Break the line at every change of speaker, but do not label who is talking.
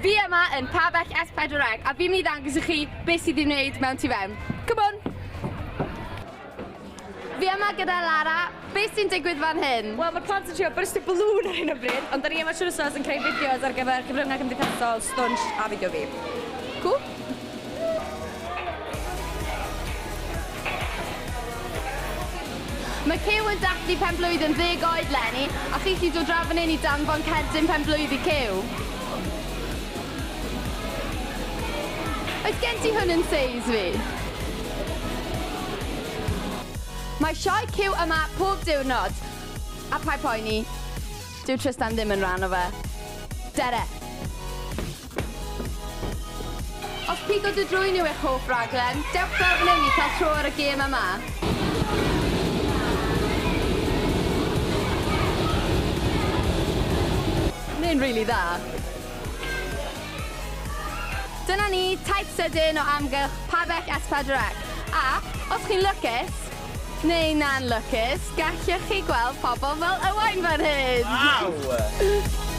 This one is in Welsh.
Fi yma yn pabell S4C a fi'n mynd i ddangos i chi beth sydd i'w wneud mewn tu fewn. Come on! Fi yma gyda Lara. Beth sy'n digwydd fan hyn?
Wel, mae'r plant yn trio byrstio balŵn ar hyn o bryd, ond da ni yma trwy'r wsos yn creu fideos ar gyfer cyfryngau cymdeithasol, stwnsh a fideo fi.
Cool. Mae Cyw yn dathlu penblwydd yn 10 oed leni, a chi 'llu dod draw fan hyn i danfon cerdyn penblwydd i Cyw. Oes gen ti hwn yn seis fi? Mae sioe Cyw yma pob diwrnod. A paid poeni, dyw Trystan ddim yn rhan o fe. Dere! Os pigo dy drwyn yw eich hoff raglen, dewch draw fan hyn i cael tro ar y gêm yma. Mae'n rili dda. Dyna ni, taith sydyn o amgylch pabell S4C. A, os chi'n lwcus, neu na'n lwcus, gallwch chi gweld pobl fel Owain fan hyn.
Waw!